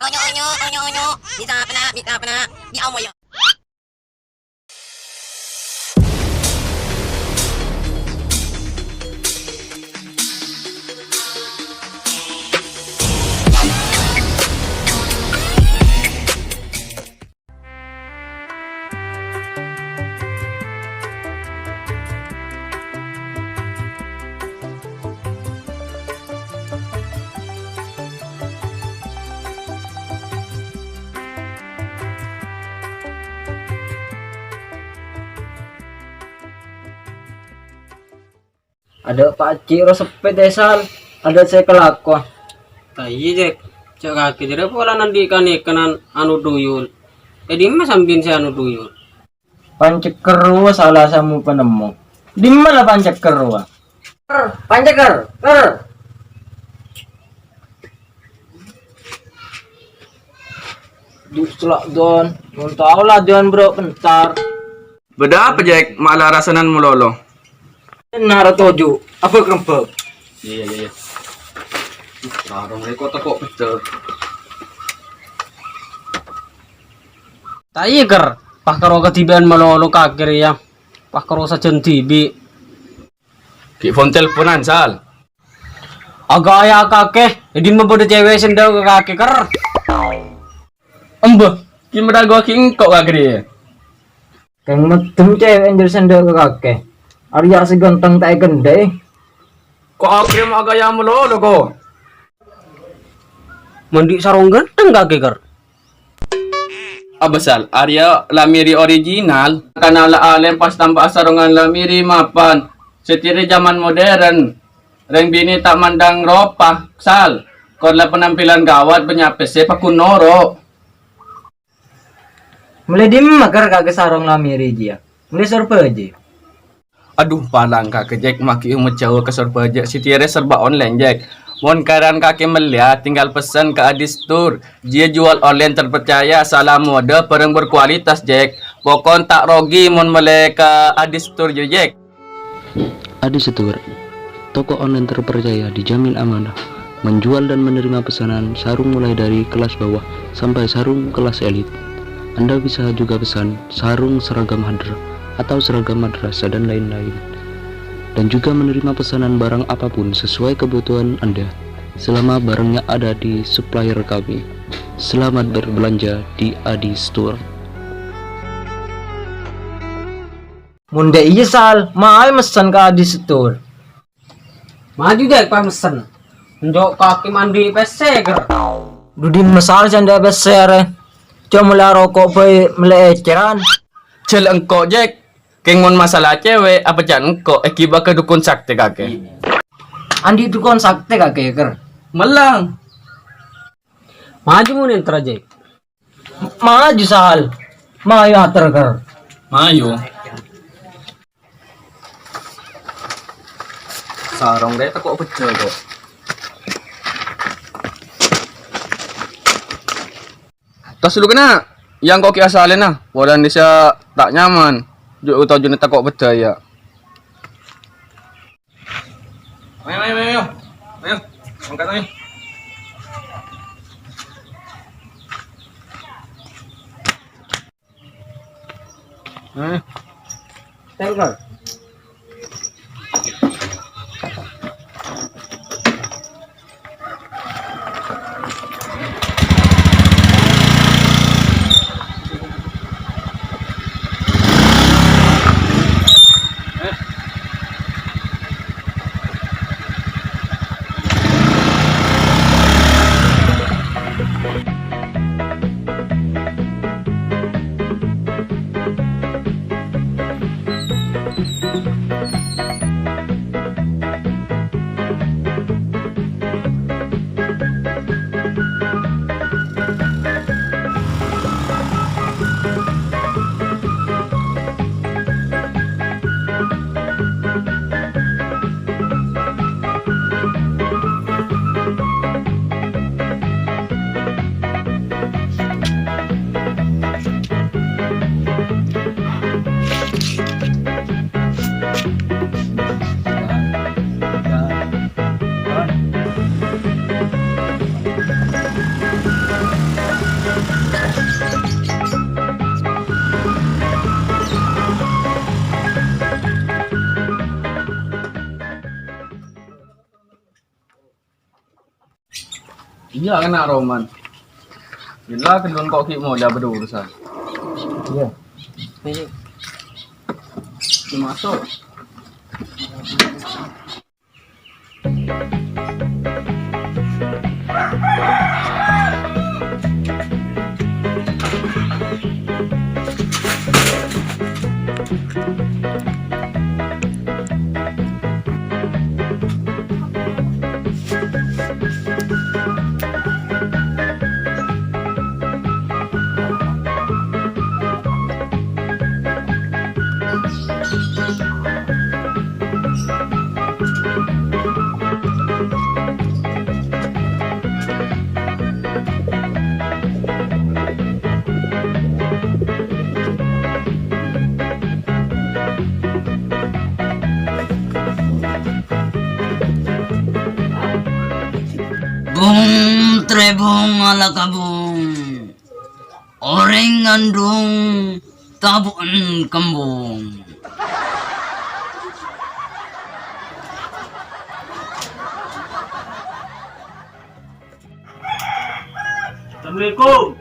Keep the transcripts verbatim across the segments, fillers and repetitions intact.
Onyo, onyo, onyo, onyo. Bisa pena, bisa pena. Di Allah ya. Adâ' pajhi' ro seppè, Sal. Adâ' sè kalako. Ta' iyâ, Jek. Cè' kakè jârèya polana andi' kanèkanan anu tuyul. È dimma sambiyan sè anu tuyul? Pancekker rowa sala samu panemmo. Dimma la pancekker rowa? Ker, pancekker, ker. Dusla don, mon tao la don bro pentar. Bâdâ apa, Jek? Mala rasanan malolo. Nara toju, apa kerempek? Iyâ, iyâ, iyâ. Sarong rèko tako' pecel. Ta' iyâ, Ker. Pas karo kadhibâ'ân malolo kakè rèya. Pas karo sajân dhibi'. Ghi' pon telponan, Sal. Aghâbây kakè, è dimma bâdâ cewek sè ndâ' ka kakè, Ker? Embâ, ghi' mara ghi' engko' kakè rèya. Kèng meddhem cewek enjâ' sè ndâ' ka kakè. Arèya sè ganteng ta' èkendhâ'i. Ko' aghâbây ma' aghâbây malolo, ko'. Mandi sarong ganteng kakè, Ker. Abâsal, arèya lamiri orijinal. Kana la alèm pas tampa sarongan lamiri mapan. Sè tèra jhâman modern. Rèng binè ta' mandhâng ropa, Sal. Kor la penampilan gawat, bânnya' pèssè paggun noro'. Mellè dimma, Ker, kakè sarong lamiri jiyâ? Mellè Sorbhâjâ? Adhu, palang kakè, Jek, maghi' ommat jhâu ka Sorbhâjâ, sè tèra serba online, Jek. Mon karana kakè mellèya, tinggal pessen ka Adi Store. Jiyâ jual online terpercaya, sala modâ, bârâng berkualitas, Jek. Pokon ta' rogi mon mellè ka Adi Store, jiyâ, Jek. Adi Store, toko online terpercaya, dijamin amanah, menjual dan menerima pesanan sarung mulai dari kelas bawah sampai sarung kelas elit. Anda bisa juga pesan sarung seragam hadroh atau seragam madrasah dan lain-lain. Dan juga menerima pesanan barang apapun sesuai kebutuhan Anda, selama barangnya ada di supplier kami. Selamat berbelanja di Adi Store. Mon dâ' iyâ, Sal, mayu messen ka Adi Store. Maju, Jek, pas messen. Enjâ' kakè mandi pèssè, Ker. Dhu dimma, Sal, sè andi' pèssè arè? Coma la roko' bhâi mellè ècèran. Jhâl engko', Jek. Kèng mon masalah cewek, apa can engko' èghibâ ka dukun sakti kakè. Andi' dukun sakti kakè, Ker? Mellèng. Maju mon entar, Jek. Maju, Sal. Mayu ater, Ker. Mayu. Sarong rè tako' pecel, kok. Tas lu kena, yang kok ki asalnya, nah. Polana dissa ta' nyaman. Ju' utojuna tako' pecel, ya. Ayo, ayo, ayo, ayo. Ayo, angkat, ayo. Ayo. Tengkol. Iyâ, kèng, Roman. Ghellâ' ghellun ko' ghi' molja bâdâ urusan. Iyâ. Ayo. Maso'. Bung trèbung ala kabung, orèng ngandung tabu'en kembung. Assalamualaikum.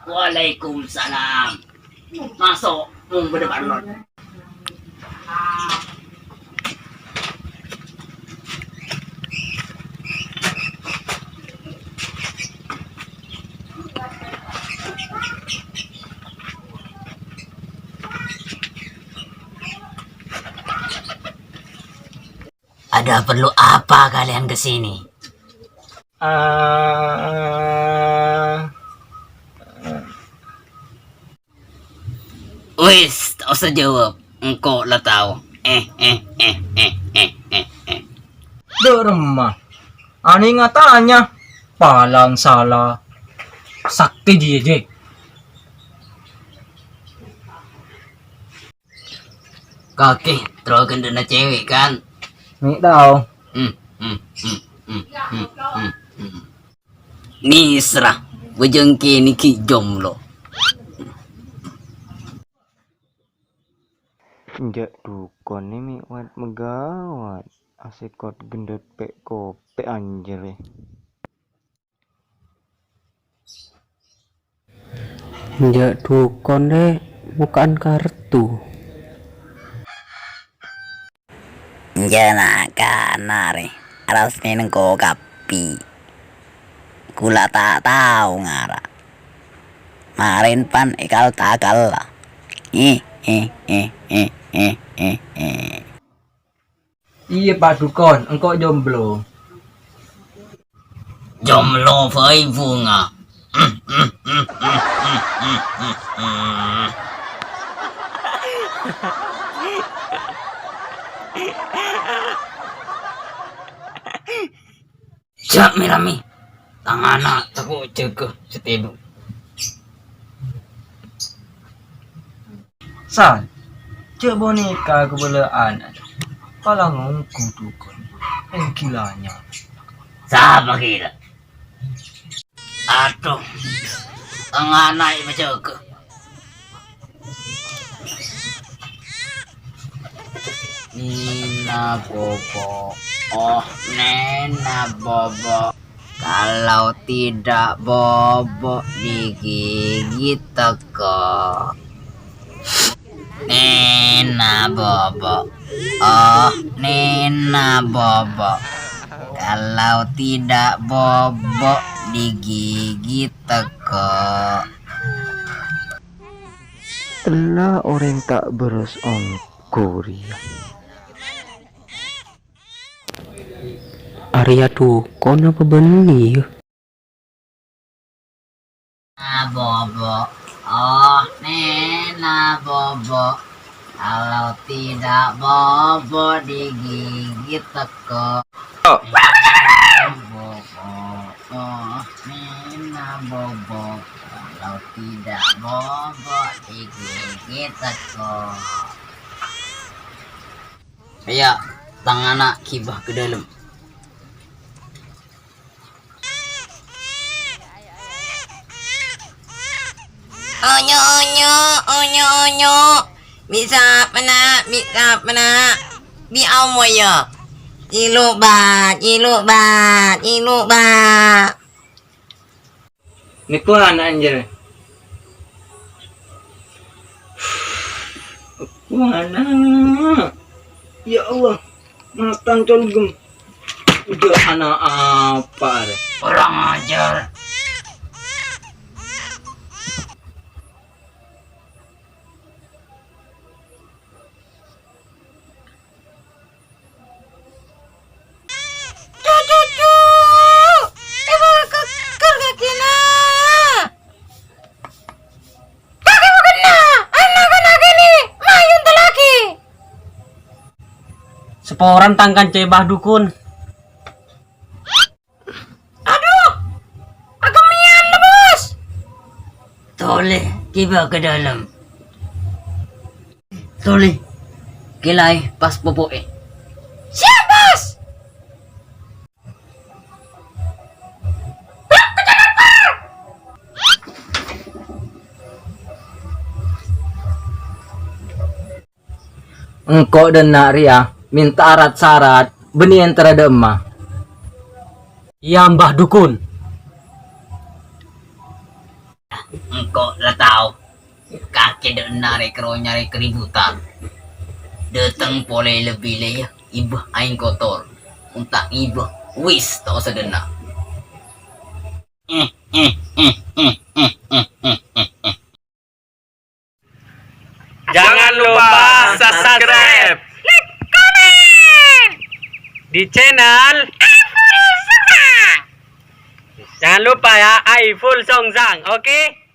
Waalaikumsalam. Maso', mon bâdâ parlo. Ada perlu apa kalian ke sini? Ah. Wis, ta' osa jawab. Engko' la tao. Eh, eh, eh, eh, eh, eh, eh. Dâ' remma. Anèng atanya. Palang sala. Sakti jiyâ, Jè. Kakè terro ghândhâna cewek, kan? Mè' tao. Hmm, hmm, hmm, hmm, hmm, hmm, hmm, hmm. Mèsra, bâjâng kènè' ghi' jomlo. Enjâ' dukonè mè' wat-magawat, asèkot gendhut pè'-kopè' anjèrè. Enjâ' dukon, Lè', moka'an kartu. Enjâ' na'-kana' rè, arassa nèng ko' kabbhi. Kaulâ ta' tao ngara. Marèn pan èkal-takalla. Eh, eh, eh. Iyâ, Pa' Dukon, engko' jomblo. Jomblo bhâi bhunga. Jhâ' mè-rammè, tang ana' tako' jâgâ satèdhu. San, jhâ' bonèka kabâlâ'ân, palang ongghu dukon, èngghi la nyala. Sapa ghellâ'? Adhu, tang ana' èpajâgâ. Nèna bobo, oh nèna bobo. Kalau tidak bobo digigit teko. Nèna bobo, oh nèna bobo. Kalau tidak bobo digigit teko. Ella orèng ta' bârâs ongghu rèya. Arèya dukon apa bânnè, yâ? Bobo, oh nèna bobo. Kalau tidak bobo digigit teko. Bobo, oh nèna bobo. Kalau tidak bobo digigit teko. Iyâ, tang ana' ghibâ ka dâlem. Onyo, onyo, onyo, onyo. Bi' sapana, bi' sapana. Bi' amoyo. Cilu' ba', cilu' ba', cilu' ba'. Nèko ana' anjir. Aku ana'. Ya Allah, matan colgem. Udah ana' apa, rè? Kurang ajar. Cu, cu, cu. Ibu ke-, ker kakèna. Kakè mau kena. Anak-anak ini mayun telagi. Saporana tang kanca Bah Dukun. Aduh, aghâmèyan, Bos. Tolè, ghibâ ka dâlem. Tolè, kèlaè pas popo'è. Siap, Bos. Engko' dâ' enna' rèya mènta'a rat-sarat bânnè entara dâ' emma. Iyâ, Mbah Dukun. Engko' la tao, kakè dâ' enna' rè kèro nyarè keributan. Dâteng polè lebbi lè, yâ, ibâ aèng kotor. Mon ta' ngibâ, wis, ta' osa dâ' enna'. Jangan lupa subscribe, like, komen di channel Aiful Songsang. Jangan lupa ya, Aiful Songsang, oke?